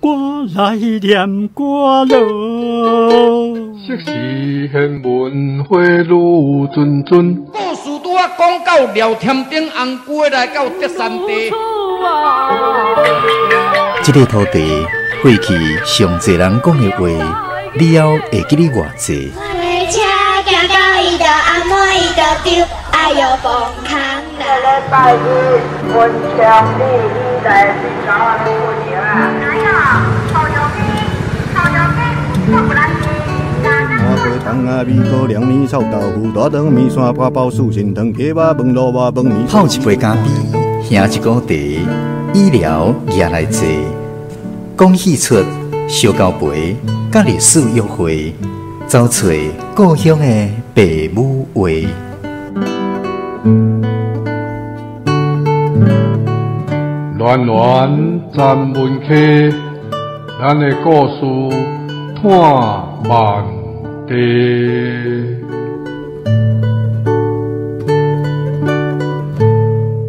歌來念歌囉。昔時玄文花女谆谆。故事拄仔講到廖添丁紅龜來到德山地。這个土地過去上濟人講的話，了後會記得偌濟？泡一杯咖啡，喝一股茶，医疗也来坐，讲戏出烧交陪，佮历史约会，走揣故乡的爸母话。暖暖咱文溪，咱的故事伴万地。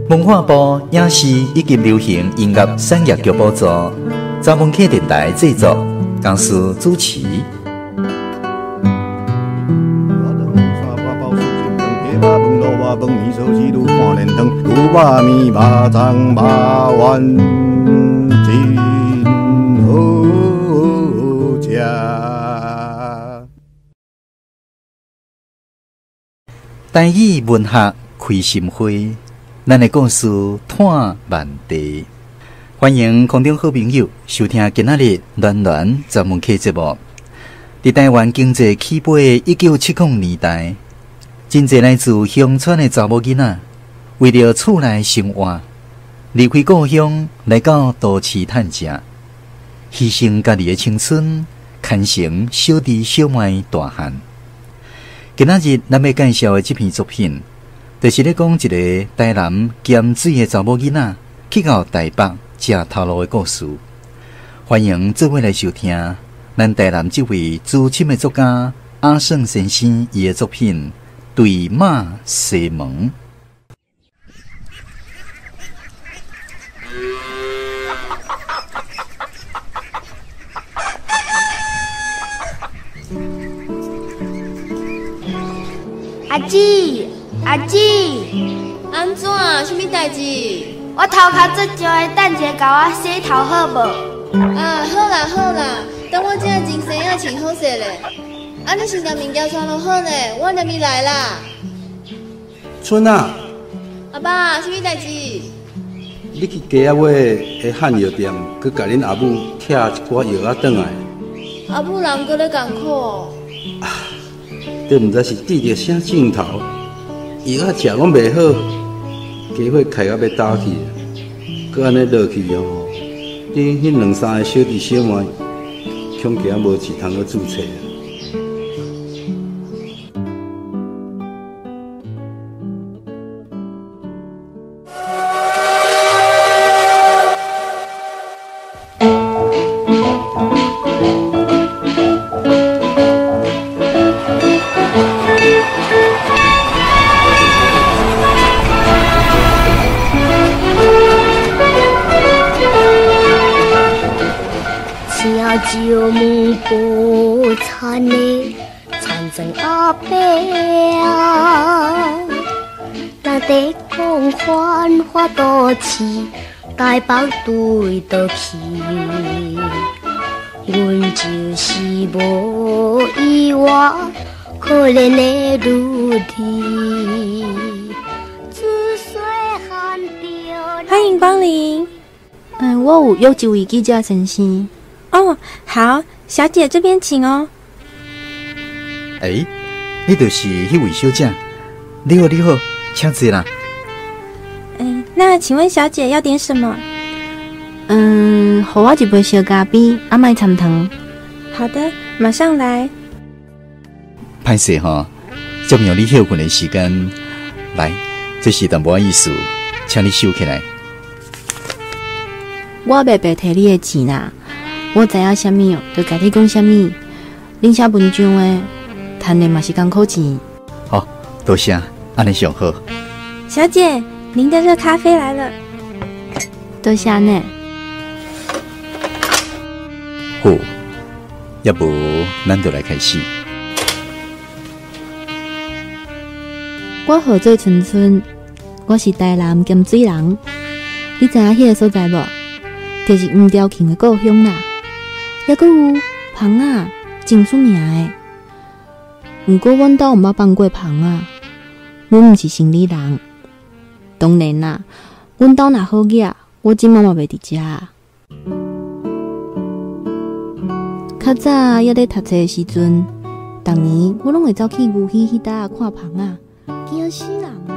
文化部影视以及流行音乐产业局补助，查文溪电台制作，公司主持。台语文学开心花，咱的故事伴万地。欢迎空中好朋友收听今仔日暖暖专门客节目。伫台湾经济起飞的1970年代，真济来自乡村的查某囡仔，为著厝内生活，离开故乡来到都市趁食，牺牲家己的青春，牵成小弟小妹大汉。今仔日咱欲介绍的这篇作品，就是咧讲一个台南咸水的查某囡仔去到台北食头路的故事。欢迎做伙来收听咱台南这位资深的作家阿胜先生伊的作品《对马西门》。阿姊，阿姊，按怎？啥物代志？我头壳做石的，等一下共我洗头好无？啊，好啦好啦，等我这真生仔穿好势咧。啊，你先共物件穿落好咧，我连伊来啦。春仔。阿爸，啥物代志？你去街仔尾的汉药店，去共恁阿母拆一寡药仔转来。阿母人阁咧艰苦。啊，都毋知是得著啥症头，药仔食拢袂好，家伙开到欲焦去，阁按呢落去哦。恁彼两三个小弟小妹，恐惊无钱通阁注册。台北对倒去，阮就是无意外，可怜的女儿。欢迎光临。我有约一位记者先生。哦，好，小姐这边请哦。欸，你就是彼位小姐。你好，你好，请坐啦。那请问小姐要点什么？予我一杯烧咖啡，啊，莫掺糖。好的，马上来。歹势吼，占用你歇睏的时间。来，这是淡薄仔意思，请你收起来。我袂白提你的钱啦，我知影啥物，就共你讲啥物。恁写文章的，趁的嘛是艰苦钱。好，多谢，按呢上好。小姐，您的热咖啡来了。多谢呢。好，猶無咱就來開始。我號做春春，我是台南鹹水人。你知影彼个所在無？就是黃朝慶的故鄉啦。猶閣有蜂仔，真出名的。毋過阮兜毋捌放過蜂仔，阮毋是生理人。當然啦，阮兜若好額，我這馬嘛袂佇遮。較早猶咧讀冊的時陣，逐年我攏會走去牛溪彼搭看蜂仔，驚死人哦！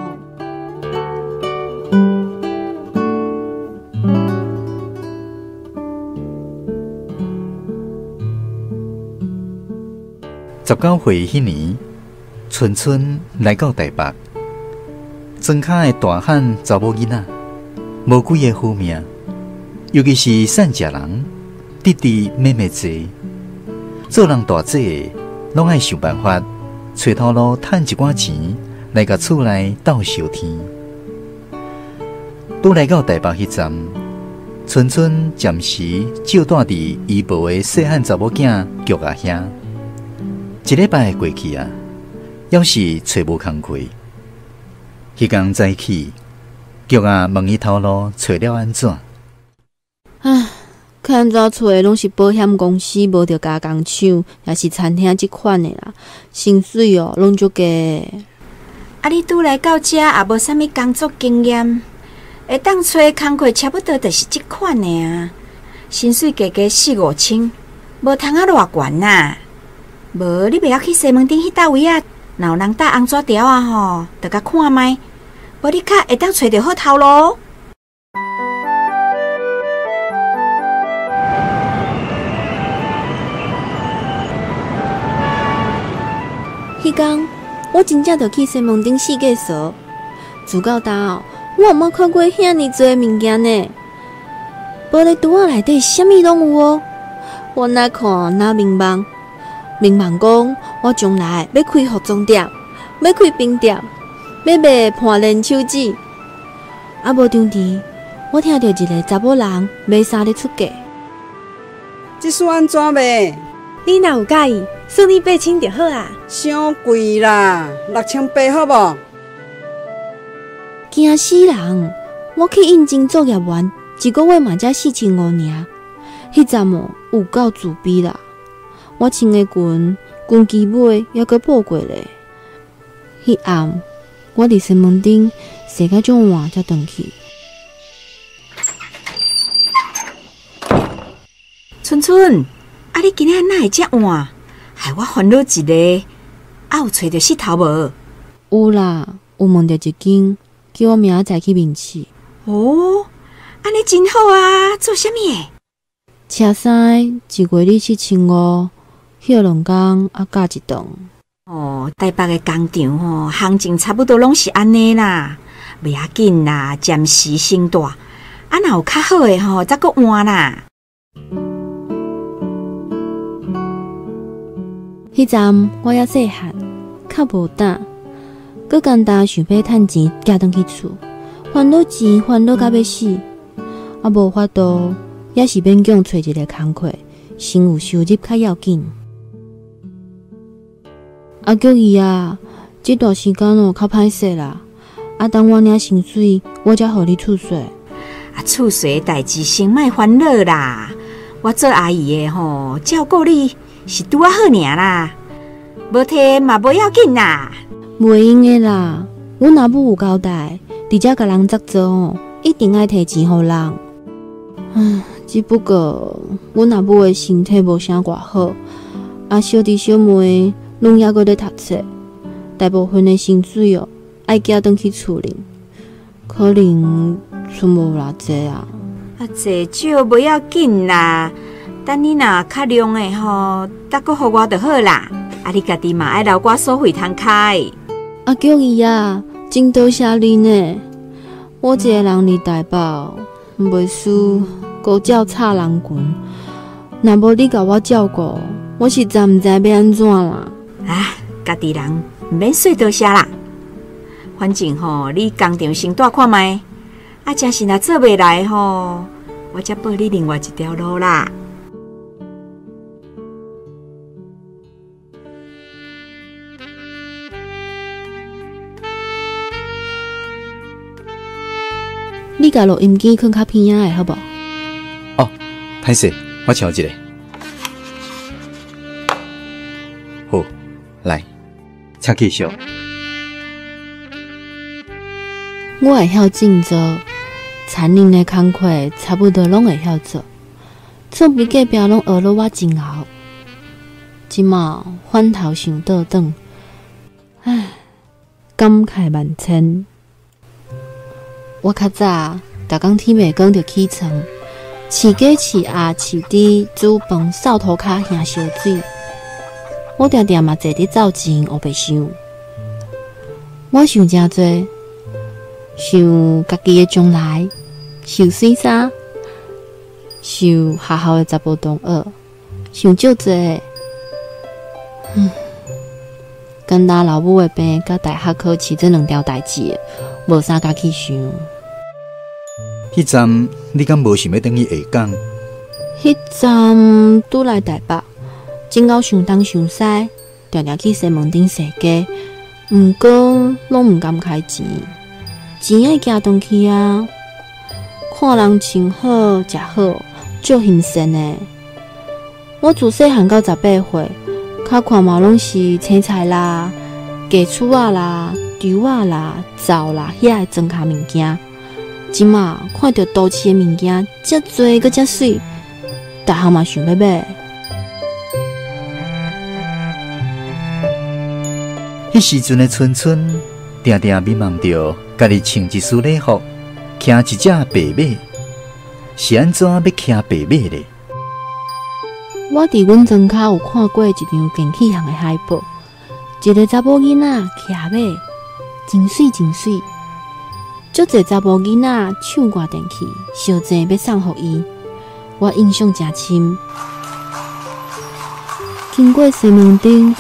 19歲彼年，春春來到台北，莊跤的大漢查某囡仔，無幾个好命，尤其是散食人，弟弟妹妹濟，做人大姐的，攏愛想辦法揣頭路趁一寡錢來共厝內鬥相添。拄來到台北彼站，春春暫時借住佇姨婆的細漢查某囝玉阿兄。一禮拜過去啊，猶是揣無工課。彼工早起，玉仔問伊頭路揣了按怎？唉，欲按怎揣攏是保險公司，無就加工廠，抑是餐廳這款的啦，薪水哦攏足低。啊，你拄來到遮也無啥物工作經驗，會當揣工課差不多就是這款的啊，薪水加加四五千，無通啊偌懸啊。無，你袂曉去西門町彼搭位啊？若有人搭紅紙條啊吼，就共看覓。無你較會當揣著好頭路。彼工我真正就去西門町四界趖，自到今哦，我毋捌看過遐爾濟物件呢。玻璃櫥仔內底啥物攏有哦，我哪看哪迷茫。迷茫講，我將來欲開服裝店，欲開冰店，欲賣破鏈手指。啊，無當時，我聽著一个查某人買衫咧出價。這束按怎賣？你若有佮意，算你8000就好啊。傷貴啦，6800好無？驚死人！我去應徵作業員，一个月嘛才4500爾。彼陣哦，有夠自卑啦。我穿的裙，裙機尾猶閣布過咧。彼暗，我佇西門町踅到足晚才轉去。春春，啊，你今仔哪會遮晚？害我煩惱一个，啊，有揣著穡頭無？有啦，有問著一間，叫我明仔載去面試。哦，按呢真好啊！做啥物的？車師一月領7500。歇兩工啊，加一頓。哦，台北的工廠吼，行情差不多攏是按呢啦，袂要緊啦，暫時先帶。啊，若有較好的吼，才閣換啦。彼陣我猶細漢，較無膽，閣簡單想欲趁錢寄轉去厝，煩惱錢煩惱甲欲死，啊無法度，也是勉強揣一个工課，先有收入較要緊。啊，叫伊啊，這段時間哦較歹勢啦。啊，等我領薪水，我才予你厝稅。啊，厝稅的代誌先莫煩惱啦。我做阿姨的吼，照顧你是拄仔好爾啦。無提嘛無要緊啦。袂用的啦，阮阿母有交代，佇遮共人合作吼，一定愛提錢予人。唉，只不過阮阿母的身體無啥偌好，啊，小弟小妹攏猶閣咧讀冊，大部分的薪水哦，愛寄轉去厝裡，可能賰無偌濟啊。啊，濟少無要緊啦，等你若較量的吼，才閣予我就好啦。啊，你家己嘛愛留寡所費通開。啊，叫伊啊，真多謝你呢。我一个人佇台北，袂輸孤鳥插人群。若無你共我照顧，我實在毋知欲按怎啦。啊，家己人毋免說多謝啦。反正吼，你工廠先帶看覓，啊，真是若做袂來吼，我才報你另外一條路啦。你共錄音機囥較偏仔的好無？哦，歹勢，我瞧一下。好，來，請繼續。我會曉振作，餐飲的工課差不多攏會曉做，厝邊隔壁攏學了我真𠢕。這馬反頭想倒轉，唉，感慨萬千。我較早，逐工天袂光就起床，飼雞、飼鴨、飼豬、煮飯、掃塗跤、行燒水。我定定嘛坐佇灶前烏白想，我想誠濟，想家己的將來，想水衫，想學校的查埔同學，想足濟。簡單老母的病佮大學考試這兩條代誌，無啥敢去想。彼站你敢無想欲轉去下港？彼站拄來台北，真𠢕想東想西，定定去西門町踅街，毋過攏毋甘開錢，錢愛寄轉去啊！看人穿好食好，足欣羨的。我自細漢到18歲，較看嘛攏是青菜啦、雞厝仔啦、豬仔啦、灶啦遐的庄跤物件。這馬看著都市的物件，遮濟閣遮媠，逐項嘛想欲買。彼時陣的春春，定定迷茫著家己穿一身禮服，騎一隻白馬，是按怎欲騎白馬咧？我佇阮莊跤有看過一張電器行的海報，一個查某囡仔騎馬，真媠真媠。足濟查某囡仔手掛電器，相爭欲送予伊，我印象誠深。經過西門町，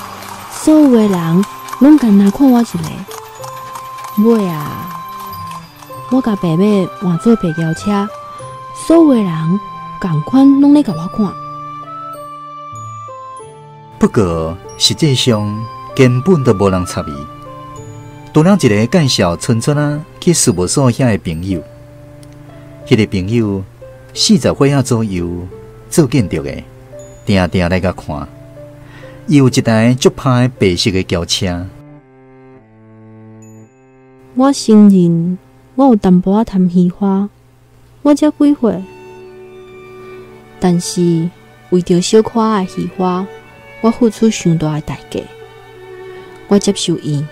所有的人攏干焦看我一個。尾啊，我共白馬換做白轎車，所有的人仝款攏咧共我看。不過實際上根本就無人插伊。除了一個介紹春春仔去事務所遐的朋友，彼個朋友40歲仔左右，做建築的，定定來共看。伊有一台足歹白色的轎車。我承認我有淡薄仔貪虛華，我才幾歲，但是為著小可仔的虛華，我付出傷大的代價。我接受伊，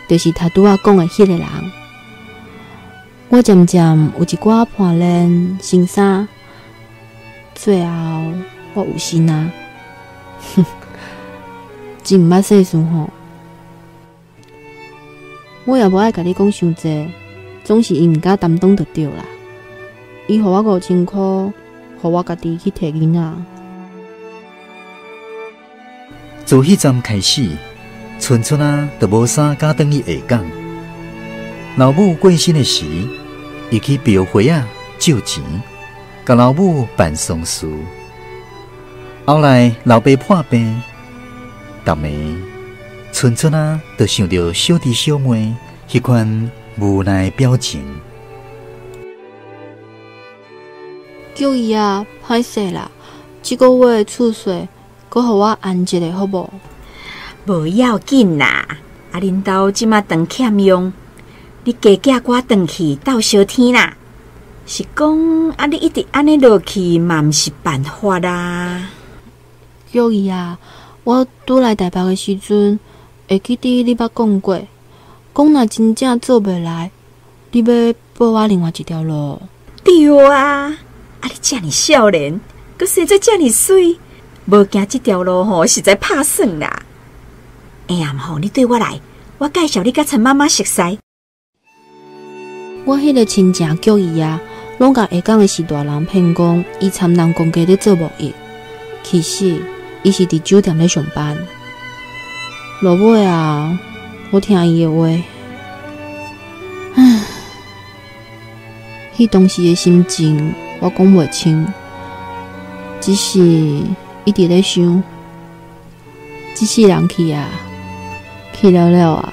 就是頭拄仔講的彼個人。我漸漸有一寡破爛新衫，最後我有身啊，真毋捌世事吼。我也無愛共你講傷濟，總是伊毋敢擔當就對啦。伊予我5000箍，予我家己去提囡仔。自彼站開始，春春仔就無啥敢轉去下港。老母過身的時，伊去廟會仔借錢，共老母辦喪事。後來老爸破病，逐暝春春仔就想著小弟小妹彼款無奈表情。叫伊啊，歹勢啦！這個月的厝稅，閣予我按一下好無？無要緊啦，啊，恁兜這馬當欠用，你加寄我轉去鬥相天啦。是講啊，你一直按呢落去嘛，毋是辦法啦。叫伊啊，我拄來台北的時陣，會記得你捌講過，講若真正做袂來，你欲報我另外一條路。對啊，啊你遮爾少年，閣生做遮爾媠，無行這條路吼，實在拍算啦。哎呀，吼，你對我來，我介紹你佮陳媽媽熟似。我彼個親情叫伊啊，攏共下港的士大人騙講，伊參人公家咧做貿易，其實伊是佇酒店咧上班。落尾啊，我聽伊的話，唉，彼當時的心情我講袂清，只是一直咧想，這世人去啊，去了了啊。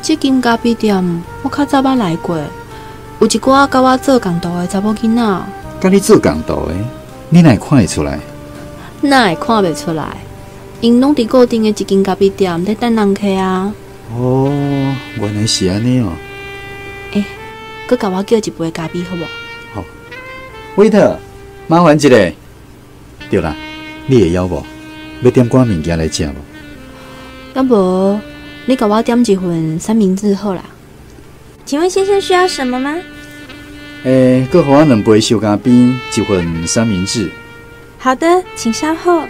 這間咖啡店我較早捌來過，有一寡佮我做仝途的查某囡仔。佮你做仝途的，你哪會看會出來？哪會看袂出來？𪜶攏佇固定的一間咖啡店咧等人客啊。哦，原來是按呢哦。欸，閣共我叫一杯咖啡好無？好。Waiter，麻煩一下。對啦，你會枵無？欲點寡物件來食無？猶無，你共我點一份三明治好啦。請問先生需要什麼嗎？欸，閣予我兩杯燒咖啡，一份三明治。好的，請稍後。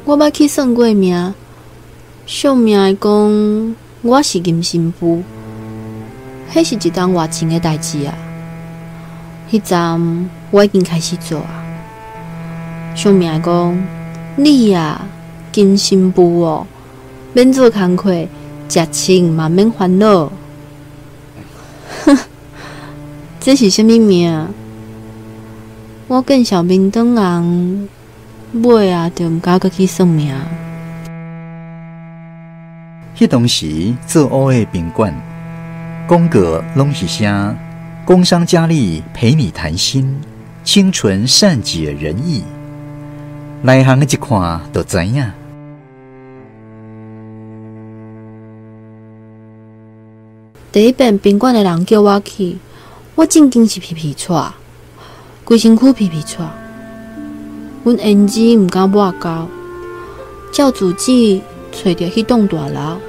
我捌去算過命，算命的講我是金新婦，彼是一樁偌前的代誌啊。彼陣我已經開始做啊。算命的講，你啊，金新婦哦，免做工課，食穿嘛免煩惱。哼，這是啥物命？我見笑面長人，尾啊，就毋敢閣去算命。彼當時做烏的賓館，廣告攏是寫工商佳麗陪你談心，清純善解人意。內行的一看就知影。第一遍賓館的人叫我去，我正經是皮皮掣，規身軀皮皮掣。阮胭脂毋敢抹厚，照住址揣著彼棟大樓，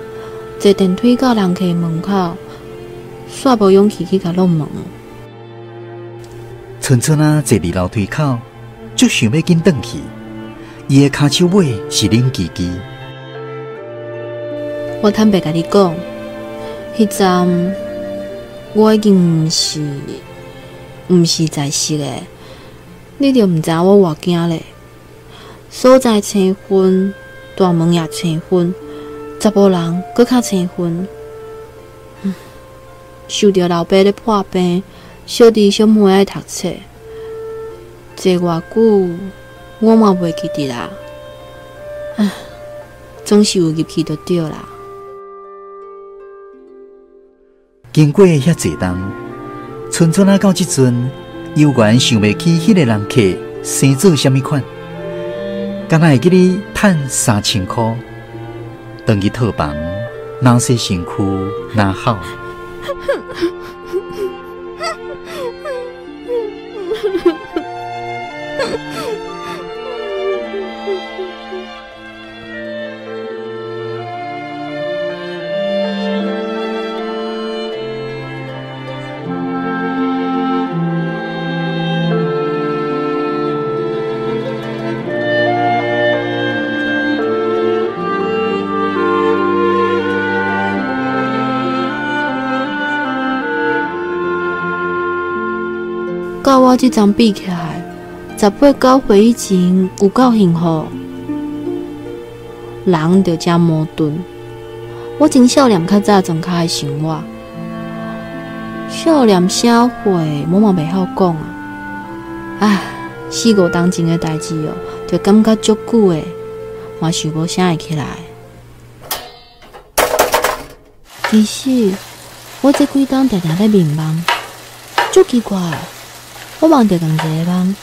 坐電梯到人客門口，煞無勇氣去共挵門。春春仔坐佇樓梯口，足想欲緊轉去，伊的跤手尾是冷吱吱。我坦白共你講，彼陣我已經毋是在世的。你著毋知影我偌驚咧，所在青昏，大門也青昏，查埔人閣較青昏。想著老爸咧破病，小弟小妹愛讀冊，坐偌久我嘛袂記得啦。唉，總是有入去就對啦。經過遐濟冬，春春仔到這陣，猶原想袂起彼個人客生做啥物款，敢若會記得趁3000箍，轉去套房，若洗身軀，若哭。到我這陣比起來，18、19歲以前有夠幸福，人就誠矛盾。我真少年較早莊跤的生活，少年啥貨我嘛袂曉講啊。唉，4、5冬前的代誌哦，就感覺足久的，嘛想無啥會起來。其實我這幾冬定定咧眠夢，足奇怪。我夢著仝一个夢，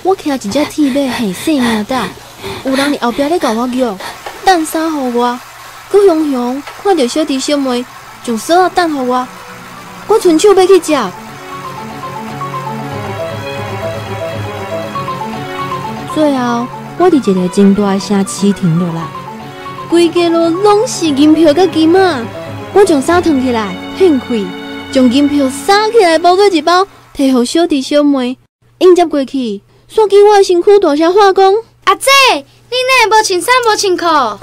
我騎一隻鐵馬，下性命膽，有人佇後壁咧共我叫，等衫予我，閣雄雄看著小弟小妹將索仔等予我，我伸手欲去接。最後，我佇一个真大的城市停落來。規家路攏是銀票佮金仔，我將衫脫起來，掀開，將銀票撒起來包做一包，提予小弟小妹迎接過去。煞見我的身軀大聲喊講：阿姐，你哪會無穿衫無穿褲？啊！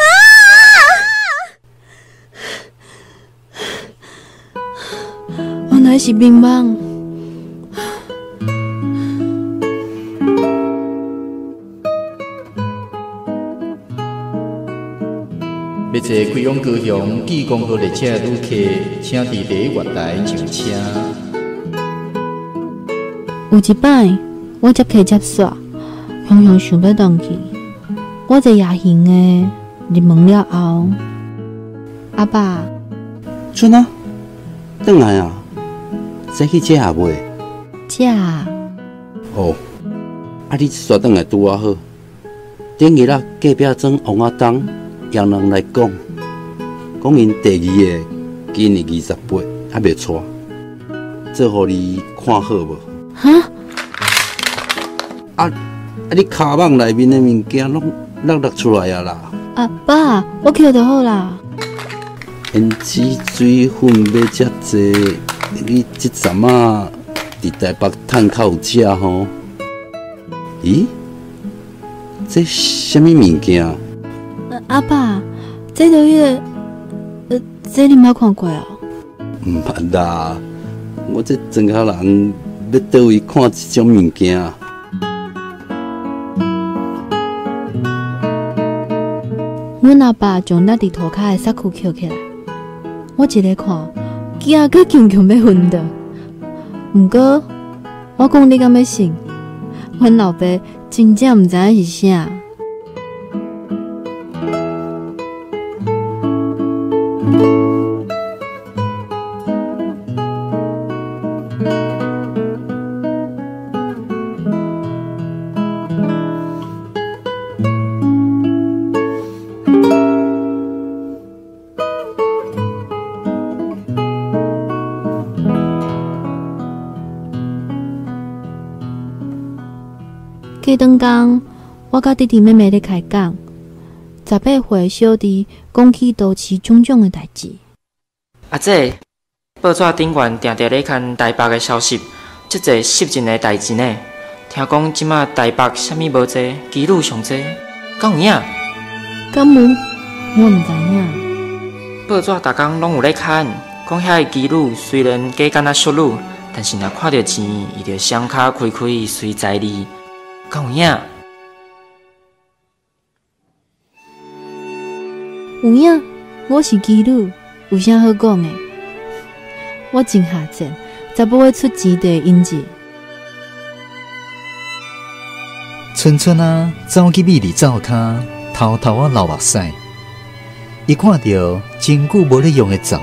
原來是眠夢。袂欲坐开往高雄济公号列车的旅客，请伫第一月台上车。有一摆，我接客接煞，雄雄想欲转去，我坐夜行的入门了后，阿爸，春啊，转来啊，先去食也未？食。哦，啊你这煞转来拄仔好。顶日啊，隔壁庄王阿东洋人来讲，讲𪜶第二个今年28，还袂娶，做予你看好无？哈？啊啊！你跤蠓内面的物件拢落落出来啊啦！阿爸，我捡就好啦。胭脂水粉买遮济，你这阵仔伫台北趁较有食吼？咦？这啥物物件？阿爸，这就彼个，这你毋捌看过哦？毋捌啦，我这庄跤人欲佗位看这种物件？阮阿爸将咱伫涂跤的衫裤捡起来，我一个看，惊阁强强欲昏倒。毋过，我讲你敢欲信？阮老爸真正毋知影是啥。过转工，我佮弟弟妹妹咧开讲，18岁小弟讲起都市种种的代志。阿姐，报纸顶悬定定咧刊台北的消息，足济色情的代志呢。听讲这马台北啥物无济，妓女上济，敢有影？敢有？我毋知影。报纸逐工拢有咧刊，讲遐个妓女虽然假敢若淑女，但是若看著钱，伊就双跤开开随在你。敢有影？有影，我是妓女，有啥好讲的？我真下贱，查某会出钱就会引子。春春啊，走去美丽灶跤，偷偷仔流目屎。伊看著真久无咧用的灶，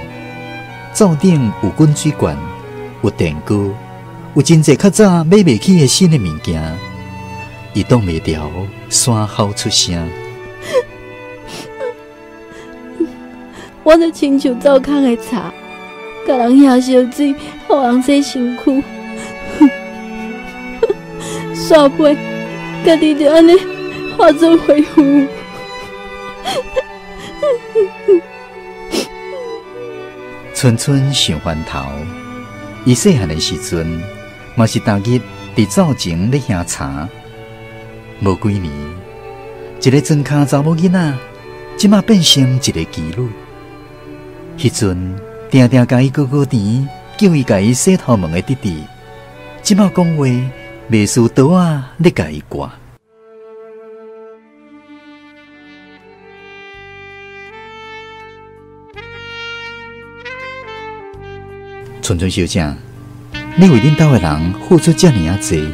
灶顶有滚水罐，有电锅，有真济较早买袂起的新的物件。伊挡袂牢，山吼出声。我就亲像灶坑的柴，共人遐烧水，予人洗身躯，煞尾家己就按呢化做灰灰。春春想翻头，伊细汉的时阵，嘛是逐日伫灶前咧喝茶。无几年，一个庄跤查某囡仔，这马变成一个妓女。彼阵定定共伊哥哥甜，叫伊共伊洗头毛的弟弟，这马讲话袂输刀仔咧共伊割。春春小姐，你为恁兜的人付出遮尔仔济，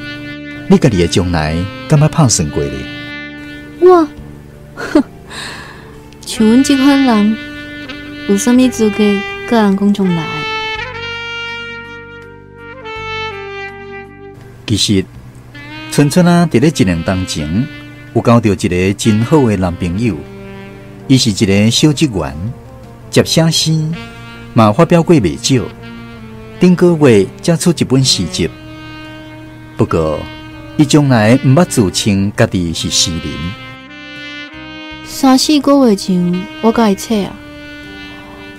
你家己的将来敢捌拍算过咧？我，哼，像阮这款人，有啥物资格佮人讲将来？其实，春春啊，伫咧一两当前，有交著一个真好的男朋友，伊是一个小职员，接写诗，嘛发表过袂少。顶个月才出一本诗集，不过伊从来毋捌自称家己是诗人。三四个月前，我佮伊切啊，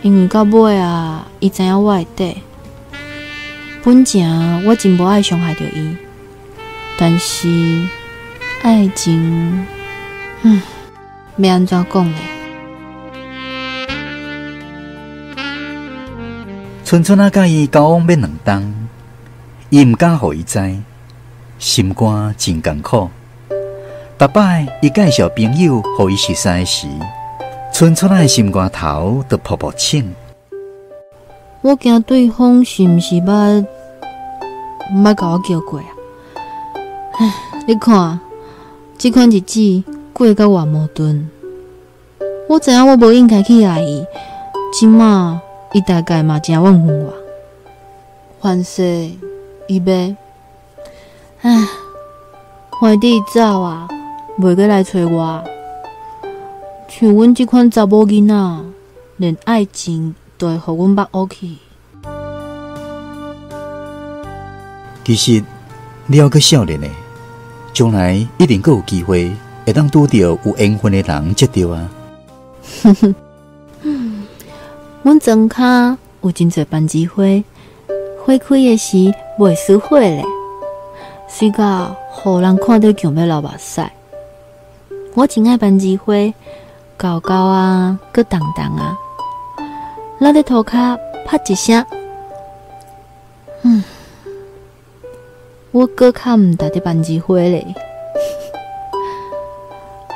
因为到尾啊，伊知影我的底。本前我真无爱伤害著伊，但是爱情，欲按怎讲呢？春春仔佮伊交往欲两冬，伊毋敢予伊知，心肝真艰苦。逐摆伊介绍朋友予伊熟似时，春春仔的心肝头都噗噗衝。我驚對方是毋是捌捌共我叫過啊？唉，你看，這款日子過甲偌矛盾。我知影我無應該去愛伊，這馬伊大概嘛誠怨恨我。凡勢伊欲，唉，懷弟走啊，袂閣來揣我。像阮這款查某囡仔，連愛情都會予阮目烏去。其實你猶閣少年呢，將來一定閣有機會會當拄著有緣分的人才對啊。阮莊跤有真濟番薯花，花開的時袂輸火咧，媠到予人看著強欲流目屎。我真愛番薯花，厚厚啊，閣重重啊，落咧塗跤啪一聲，我閣較毋值得番薯花咧。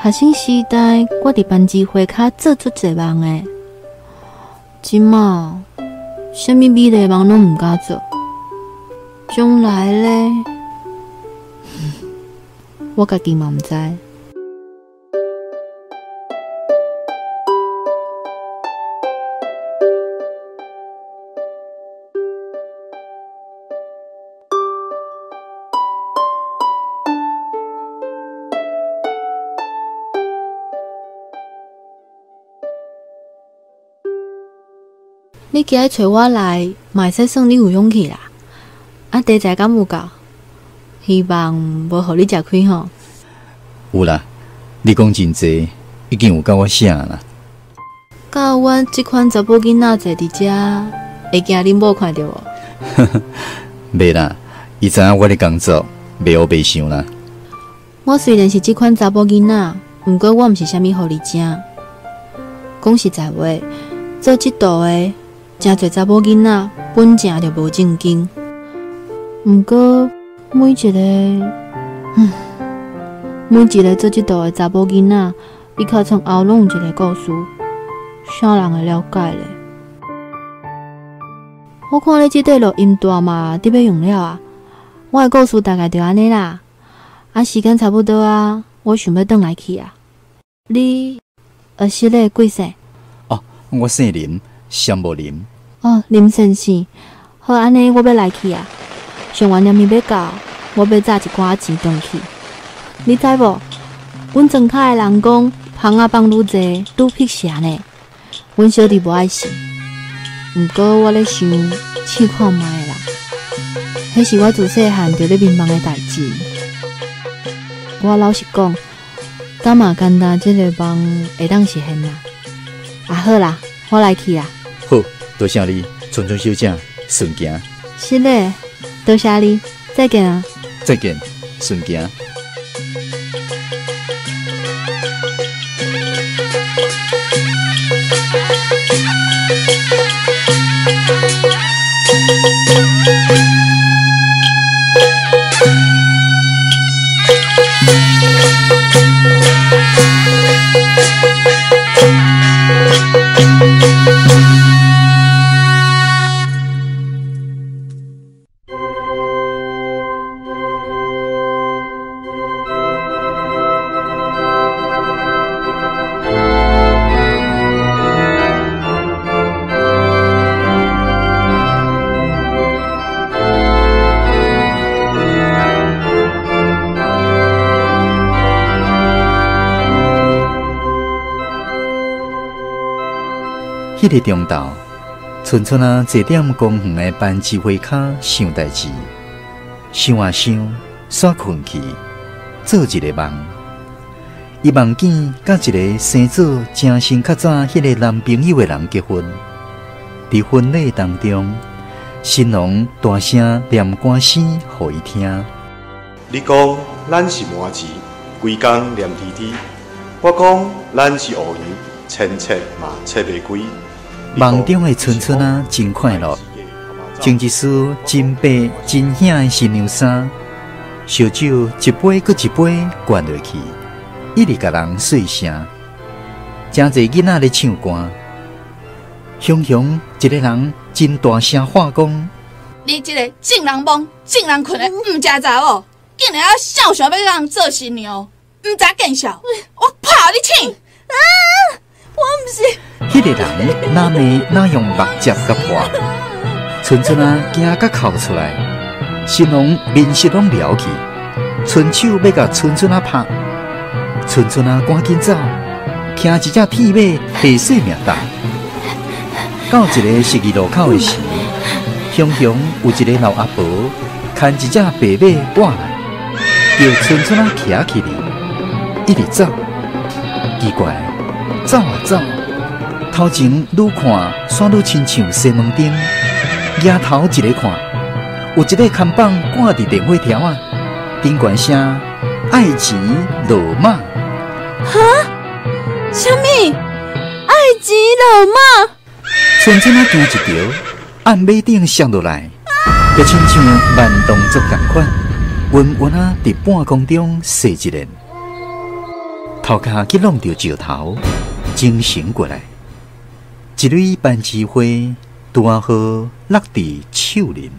學生時代，我佇番薯花跤做足濟夢的，這馬啥物美麗夢攏毋敢做，將來咧，我家己嘛毋知。你今日揣我來，嘛會使算你有勇氣啦。啊，題材敢有夠？希望無予你食虧吼。有啦，你講真濟，已經有夠我寫啦。到阮這款查某囡仔坐佇遮，會驚恁某看著無？袂啦，伊知影我咧工作，袂烏白想啦。我雖然是這款查某囡仔，毋過我毋是啥物狐狸精。講實在話，做這道的。誠濟查某囡仔本正就無正經，毋過每一個，每一個做這道的查某囡仔，伊尻川後攏有一個故事，啥人會了解咧？我看你這塊錄音帶嘛，得欲用了啊！我的故事大概就按呢啦，啊，時間差不多啊，我想欲轉來去啊。你，是咧貴姓？哦，我姓林。雙木林。哦，林先生，好，按呢我欲來去啊。上完年欲到，我欲紮一寡錢轉去。你知無？阮莊跤的人講，蜂仔放愈濟，愈辟邪呢。阮小弟無愛信，毋過我咧想試看覓啦。彼是我自細漢就咧眠夢的代誌。我老實講，敢嘛簡單，這個夢會當實現啦。啊，好啦。我來去啊！好，多謝你，春春小姐，順行。是嘞，多謝你，再見啊！再見，順行。彼个中昼，春春仔坐踮公园的番薯花跤想代誌，想啊想，煞睏去，做一个夢。伊夢見佮一个生做正生較早彼个男朋友的人結婚。佇婚禮當中，新郎大聲念歌詩予伊聽。你講咱是麻糍，規工黏黐黐；我講咱是烏圓，千切嘛切袂開。夢中的春春啊，真快樂，穿一束真白真顯的新娘衫，燒酒一杯閣一杯灌落去，一直共人細聲。誠濟囡仔咧唱歌。雄雄一个人真大聲喊講：你這个眾人摸、眾人睏的毋食查某，竟然猶想欲共人做新娘，毋知見笑！我拍予你醒！啊！我毋是。彼个人哪罵哪用目汁共潑，春春仔驚甲哭出來，新郎面色攏撩去，伸手欲共春春仔拍，春春仔趕緊走，騎一隻鐵馬下性命逃。到一个十字路口的時，雄雄有一个老阿婆牽一隻白馬趕來，叫春春仔騎起去，一直走，奇怪，走啊走，頭前愈看，煞愈親像西門町。舉頭一个看，有一个看板掛佇電火柱仔，頂懸寫愛錢落馬。哈？啥物？愛錢落馬？春春仔驚一趒，按馬頂摔落來，就親像慢動作仝款，暈暈仔佇半空中踅一輪，頭殼去挵著石頭，精神過來。一蕊番薯花拄仔好落佇樹林。